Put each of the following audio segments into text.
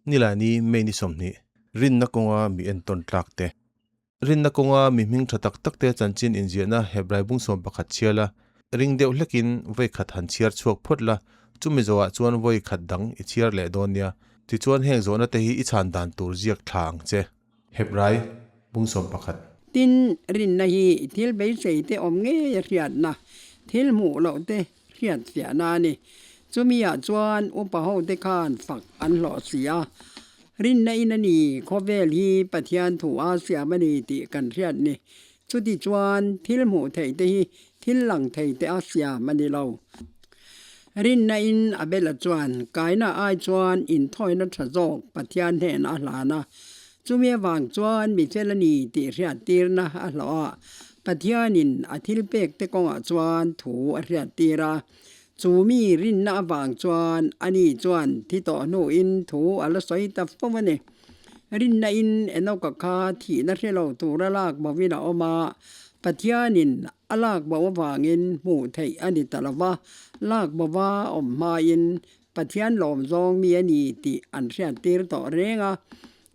Nilani May ni 20, Rinna kawnga mi entawn tlak te. Rinna kawnga mi hming tha tak tak te chanchin inziahna Hebrai bung 11 chhiar la, ring deuh hlekin vawi khat han chhiar chhuak phawt la, chumi zawhah chuan vawi khat dang i chhiar leh dawn nia. Tichuan heng zawhna te hi i chhan dan tur ziak thla ang che. Hebrai bung 11. Tin, rinna hi thil beisei te awm ngei a hriatna, thil hmuh loh te hriatfiahna a ni. Chumiah chuan upa hote khan fak an hlawh si a, Rinna in a ni, khawvel hi Pathian thu a siam a ni tih kan hriat ni. Chuti chuan thil hmuh theih te hi thil lang thei te a siam a ni lo. Rinna in Abela chuan kaina ai chuan inthawina tha zawk Pathian hnenah a hlan a, Chumi avang chuan mi fel a ni tih hriattirna a hlawh a, Pathianin a thil pekte kawngah chuan thu a hriattir a. Chu mi rinna avang chuan ani chuan thi tawh hnuin thu a la sawi ta fo a ni. Rinna in Enoka kha thihna hre lo tura lak bovin a awm a, Pathianin a lak bo avangin hmuh theih a ni ta lo va, lak bova awm hmain Pathian lawm zawng mi a ni tih an hriattir tawh reng a,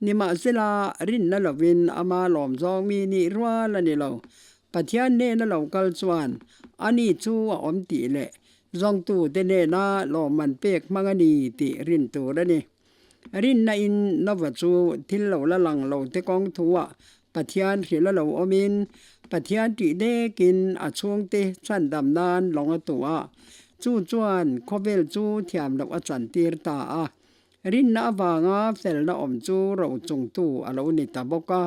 nimahsela rinna lovin ama lawm zawng mi nih rual a ni lo. Pathian hnena lo kal chuan ani chu a awm tih leh zawngtute hnena lawmman pek hmang a ni tih rin tur a ni. Rinna in Nova chu thil lo la lang lo te kawng thuah Pathian hrilh a lo awmin Pathian tih dekin a chhungte chhandam nan lawng a tuh a, chu chuan khawvel chu thiam loh a chantir ta a. Rinna avanga felna awm chu ro chungtu a lo ni ta bawk a.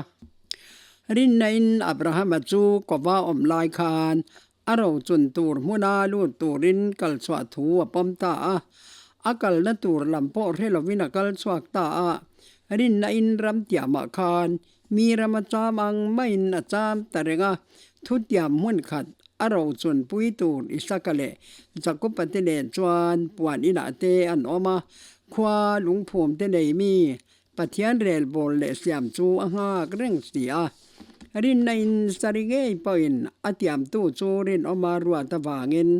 Rinna-in Abrahama chu kova awm lai khan a ro chun tur hmuna lut turin kal chhuah thu a pawm ta a. A kalna tur lam pawh hre lovin a kal chhuak ta a. Rinna-in ram tiamah khan Mi ram a cham ang maiin a cham ta reng a, thutiam hmun khat a rochunpui tur Isaka leh Jakoba te nen chuan puan inah te an awm a, khua lungphum te nei mi Pathian rel bawl leh siam chu a nghak reng si a. Rinna in sari ngei pawhin a tiamtu chu rinawma ruat avangin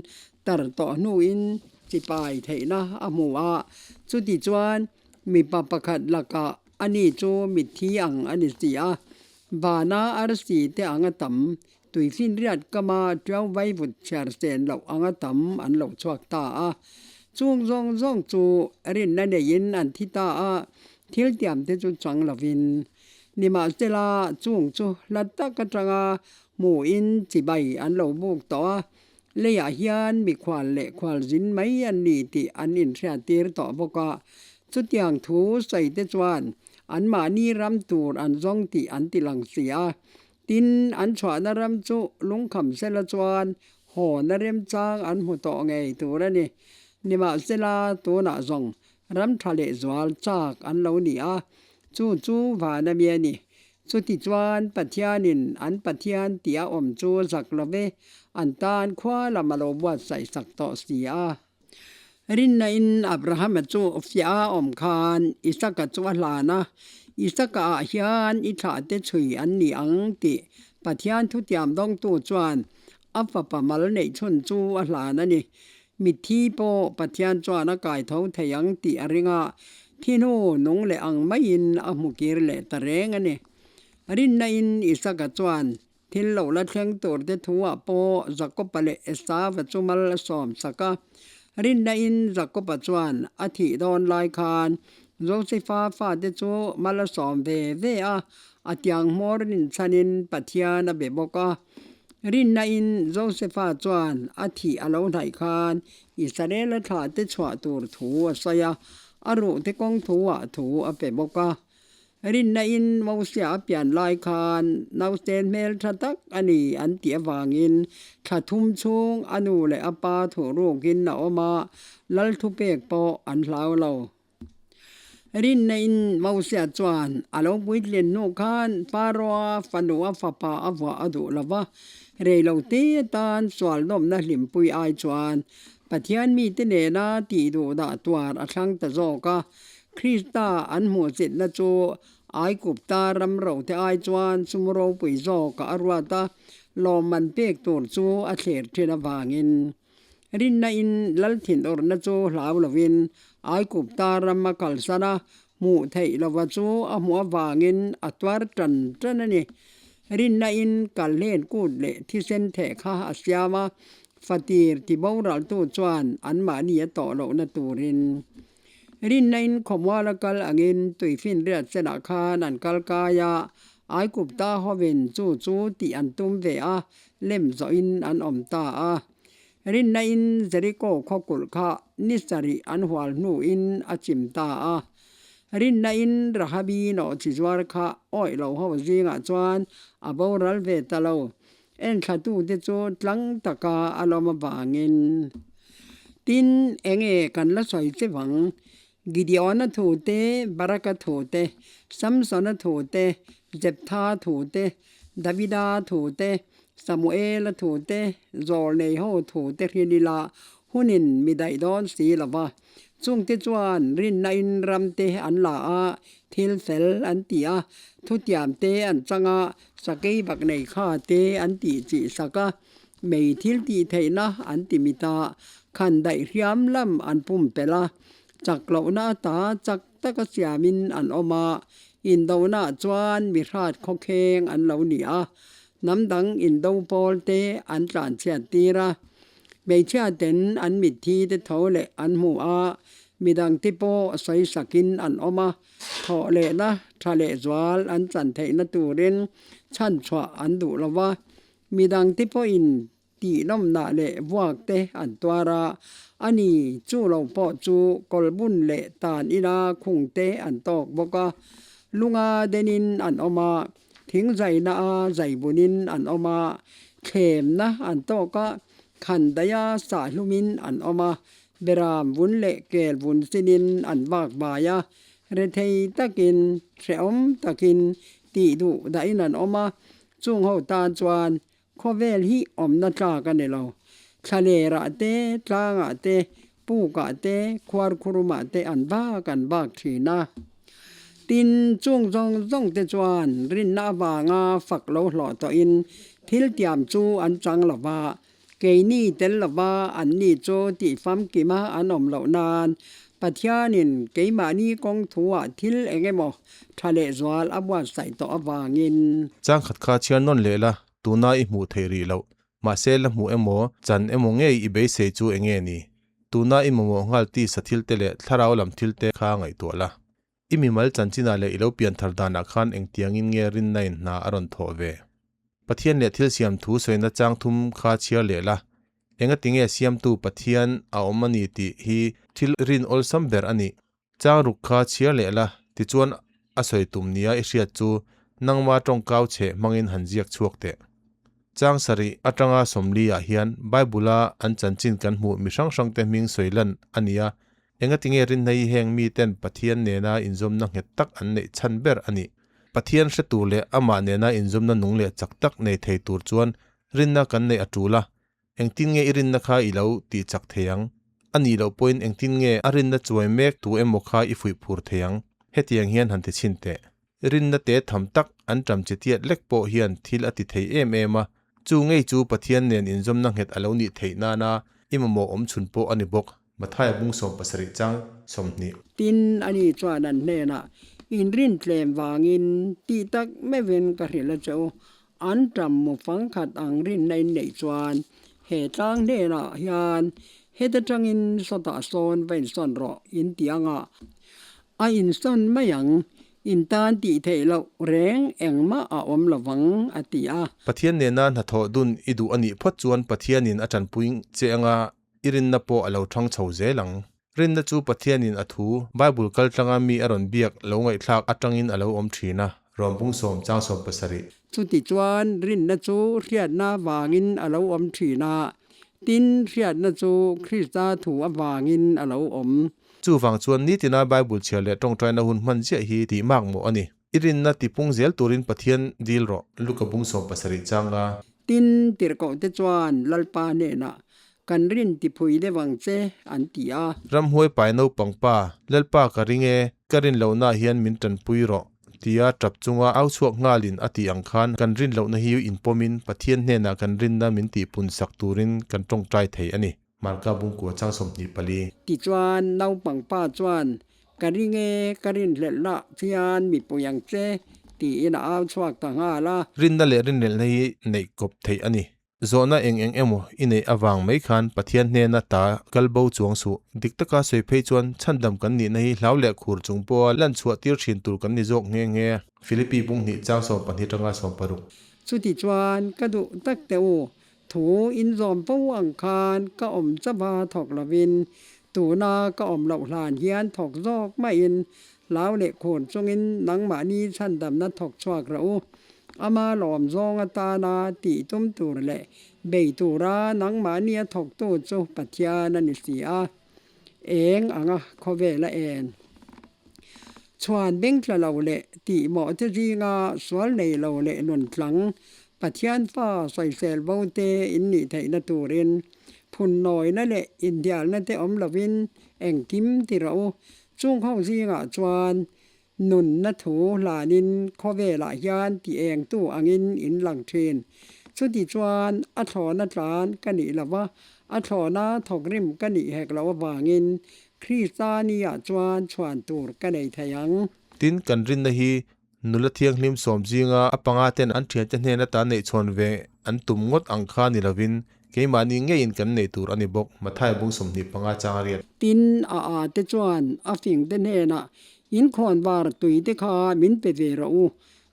tar tawh hnuin chipai theihna a hmu a, chuti chuan mipa pakhat lakah Ani chu mitthi ang a ni si a, vana arsi te anga tam, tuifinriat kama tiau vaivut chhiar sen loh anga tam an lo chhuak ta a. Chung zawng zawng chu rinna neiin an thi ta a, thil tiam te chu chang lovin. Nimahsela, chung chu hla tak atanga hmuhin chibai an lo buk tawh a, Leiah hian mikhual leh khualzin mai an ni tih an inhriattir tawh bawk a, chutiang thu sawi te chuan anmahni ram tur an zawng tih an ti lang si a. Tin, an chhuahna ram chu lungkham sela chuan hawna remchang an hmu tawh ngei tur a ni. Nimahsela, tunah zawng ram tha leh zual chak an lo ni a, chu chu van a mi a ni. Chutichuan Pathianin an Pathian tih a awm chu zak lo ve, an tan khua lam a lo buatsaih sak tawh si a. Rinna-in Abrahama chu fiah a awm khan Isaka chu a hlan a, Isaka-ah hian i thlahte chhui an ni ang tih Pathian thutiam dawngtu chuan a fapa mal neih chhun chu a hlan a ni. Mitthi pawh Pathian chuan a kai tho thei ang tih a ring a, thi hnu nung leh ang maiin a hmu kir leh ta reng a ni. Rinna-in Isaka chuan thil lo la thleng tur te thu-ah pawh Jakob-a leh Esau-a chu mal a sawm sak a. Rinna-in Jakob-a chuan a thih dawn lai khan Josefa fate chu mal a sawm ve ve a, a tiang hmawr rinchhanin Pathian a be bawk a. Rinna-in Josefa chuan a thih a lo hnaih khan Israel-a thlahte chhuah tur thu a sawi a, a ruhte kawng thu-ah thu a pe bawk a. Rinna-in Mosia a pian lai khan nausen hmel tha tak a ni an tih avangin thla thum chhung a nu leh a pa thuhrukin a awm a, lal thupek pawh an hlau lo. Rinna-in Mosia chuan a lo puitlin hnu khan Pharaoh-a fanu a fapa a vuah a duh lo va, rei lo te atan sual nawmna hlimpui ai chuan Pathian mite nena tih duh dah tuar a thlang ta zawk a. Krista an hmuhchitna chu Aigupta ram rote ai chuan sum ropui zawkah a ruat a, lawmman pek tur chu a thlir thin avangin. Rinna in lal thinurna chu hlau lovin Aigupta ram a kalsan a, Hmuh theih lova chu a hmuh avangin a tuar tan tan a ni. Rinna in kal hlen kut leh thisen theh kha a siam a, fatir ti boraltu chuan anmahni a tawh lohna turin. Rinna in khawmual a kal angin tuifinriat senah khan an kal kai a, Aikupta hovin chu chu tih an tum ve a, lem zawhin an awm ta a. Rinna in Jeriko khaw kulh kha ni sarih an hual hnuin a chim ta a. Rinna in Rahabi nawhchi zuar kha awih lo ho zingah chuan a boral ve ta lo. Enthlatute chu tlang taka a lawm avangin. Tin, enge kan la sawi che vang? Gideona thu te, Baraka thu te, Samsona thu te, Jeptha thu te, Davida thu te, Samuela thu te, Zawlnei ho thu te hrilh ila hunin mi daih dawn si lo va. Chungte chuan rinna in ram te an la a, thil fel an ti a, thutiam te an chang a, sakei bak nei kha te an tih chih sak a, mei thil tih theihna an ti mit a, khan daih hriam lam an pumpelh a, chak lohna ata chak taka siamin an awm a, indonaah chuan mi hrat khawkheng an lo ni a, hnam dang indo pawl te an tlanchhiat tir a, hmeichhia ten an mitthi te tho leh an hmu a, midang te pawh sawi sakin an awm a, thawh lehna tha leh zual an chan theihna turin chhanchhuah an duh lo va, midang te pawhin Tih nawmnah leh vuak te an tuar a, a ni chu lo pawh chu kawlbun leh tan ina khung te an tawk bawk a, lunga denin an awm a, thing zaina a zaibunin an awm a, thlemna an tawk a, khan daia sahlumin an awm a, beram vun leh kel vun sinin an vak vai a, rethei takin, hrehawm takin tih duh dahin an awm a, chung ho tan chuan Khawvel hi awmna tlak a ni lo. Thlalerah te, tlangah te, pukah te, khuarkhurumah te an bak an bak thin a. Tin, chung zawng zawng te chuan rinna avanga fak lo hlawh tawhin thil tiam chu an chang lo va, keini tel lova anni chu tih famkima an awm loh nan Pathianin keimahni kawng thuah thil eng emaw tha lehzual a buatsaih tawh avangin. Chang khat kha chhiar nawn leh la, tuna i hmuh theih rih loh. Mahse la hmuh emaw, chan emaw ngei i beisei chu eng nge ni? Tuna i mamawh nghal tisa thil te leh thlarau lam thil te kha ngaihtuah la. I mimal chanchinah leh i lo pian thar danah khan engtiangin nge rinna in hna a rawn thawh ve? Pathian leh thil siam thu sawina chang thum kha chhiar leh la, Engatinge siamtu Pathian a awm a ni tih hi thil rin awlsam ber a nih. Chang ruk kha chhiar leh la, tichuan a sawi tum nia i hriat chu nangma tawngkau chheh hmangin han ziak chhuak teh. Chang sarih atanga sawmli ah hian Bible-a an chanchin kan hmuh mi hrang hrangte hming sawi lan a ni a, engatinge rinna hi heng miten Pathian nena inzawmna nghet tak an neih chhan ber a nih. Pathian hre tur leh amah nena inzawmna nung leh chak tak nei thei tur chuan Rinna kan neih a tul a, engtin nge i rinna kha i lo tih chak thei ang? A nih loh pawhin engtin nge a rinna chuai mek tu emaw kha i fuih phur thei ang? Hetiang hian han ti chhin teh. Rinna te tham tak an ṭam chi tiat lek pawh hian thil a ti thei em em a, chu ngei chu Pathian nen inzawmna nghet a lo nih theih nana i mamawh awm chhun pawh a ni bawk. Mathaia bung 70 chang 20. Tin, ani chuan an hnenah, Inrin tlem vangin tih tak meuhin ka hrilh a che u, An ṭam mu fangkhat ang rinna in neih chuan he tlang hnenah hian heta ṭangin sawtah sawn va insawn rawh in ti anga a insawn mai ang, in tan tih theih loh reng engmah a awm lo vang a ti a. Pathian nena hnathawh dun i duh a nih phawt chuan Pathianin a ṭanpui che anga i rinna pawh a lo ṭhang chho zel ang. Rinna chu Pathianin a thu, Bible kaltlanga mi a rawn biak lo ngaihthlak atangin a lo awm thin a, Rom bung sawm chang 17. Chutichuan rinna chu hriatna vangin a lo awm thin a, tin hriatna chu Krista thu avangin a lo awm. Chuvang chuan nitina Bible chhiar leh tawngtaina hun hman ziah hi tih mak mawh a ni. I rinna tipung zel turin Pathian dil rawh, Luka bung 70 changa. Tin, tirhkohte chuan Lalpa hnenah Kan rin ti phui deuh ang che, an ti a. Ramhuai pai naupang pa, Lalpa ka ring e, ka rin lohnaah hian min tanpui rawh, tia tap chunga au chhuak nghalin a tih ang khan kan rin lohna hi inpawmin Pathian hnenah kan rinna min tihpun sak turin kan tawngtai thei a ni. Marka bungkua chang 24. Tichuan naupang pa chuan Ka ring e, ka rinhlelhna chian mipui ang che, tiin a au chhuak ta nghal a. Rinna leh rinhlelhna hi neih kawp theih a ni. Zawhna eng eng emaw i neih avang mai khan Pathian hnena ta kal bo chuang suh. Dik taka sawi phei chuan chhandam kan nihna hi hlau leh khur chung pawha lan chhuah tir thin tur kan ni zawk nghe nghe. Philippi bung hnih chang 12 tanga 16. Chuti chuan ka duh tak teh u, Thu inzawm fo ang khan ka awm chauha thawk lovin tuna ka awm loh hlan hian thawk zawk maiin hlau leh khur chungin nangmahni chhandamna thawk chhuak rawh u. Ama lawm zawng atana tih tum tur leh bei tura nangmahnia thawktu chu Pathian a ni si a. Eng anga khawvel a en. Chhuan bengtla lo leh tihmawh te zinga sual nei lo leh nun tlang Pathian fa sawisel bo te in nih theihna turin phunnawina leh indialna te awm lovin engkim ti rawh u. Chung ho zingah chuan Nunna thu hlanin khawvelah hian ti engtu angin in lang thin. Chuti chuan a thlawna tlan ka nih lo va, a thlawna thawkrim ka nih hek loh avangin Krista niah chuan chhuan tur ka nei thei ang. Tin, kan rinna hi nula thianghlim sawm zinga a panga ten an thiante hnen ata neihchhawn ve an tum ngawt ang kha ni lovin keimahni ngeiin kan nei tur a ni bawk, Matthai bung 25 chang a riat. Tin, a a te chuan a fingte hnenah In khawnvar tui te kha min pe ve rawh u,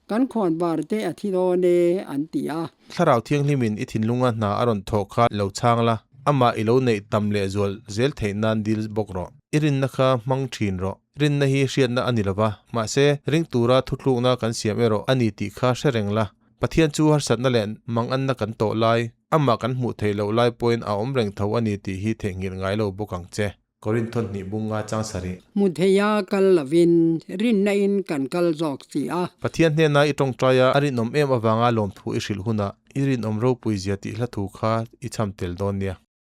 kan khawnvar te a thi dawn e, an ti a. Thlarau Thianghlimin i thinlunga hna a rawn thawh kha lo chhang la, amah i lo neih tam leh zual zel theih nan dil bawk rawh. I rinna kha hmang thin rawh. Rinna hi hriatna a ni lo va, mahse, ring tura thutlukna kan siam erawh a ni tih kha hre reng la. Pathian chu harsatna leh manganna kan tawh lai, amah kan hmuh theih loh lai pawhin a awm reng tho a ni tih hi theihnghilh ngai lo bawk ang che. Korinthon hnih bunga chang sarih. Hmu theia kal lovin rinna in kan kal zawk si a. Pathian hnena i tawngtai a, a rinawm em avanga lawmthu i hrilh hunah i rinawm ropui zia tih hla thu kha i chham tel dawn nia.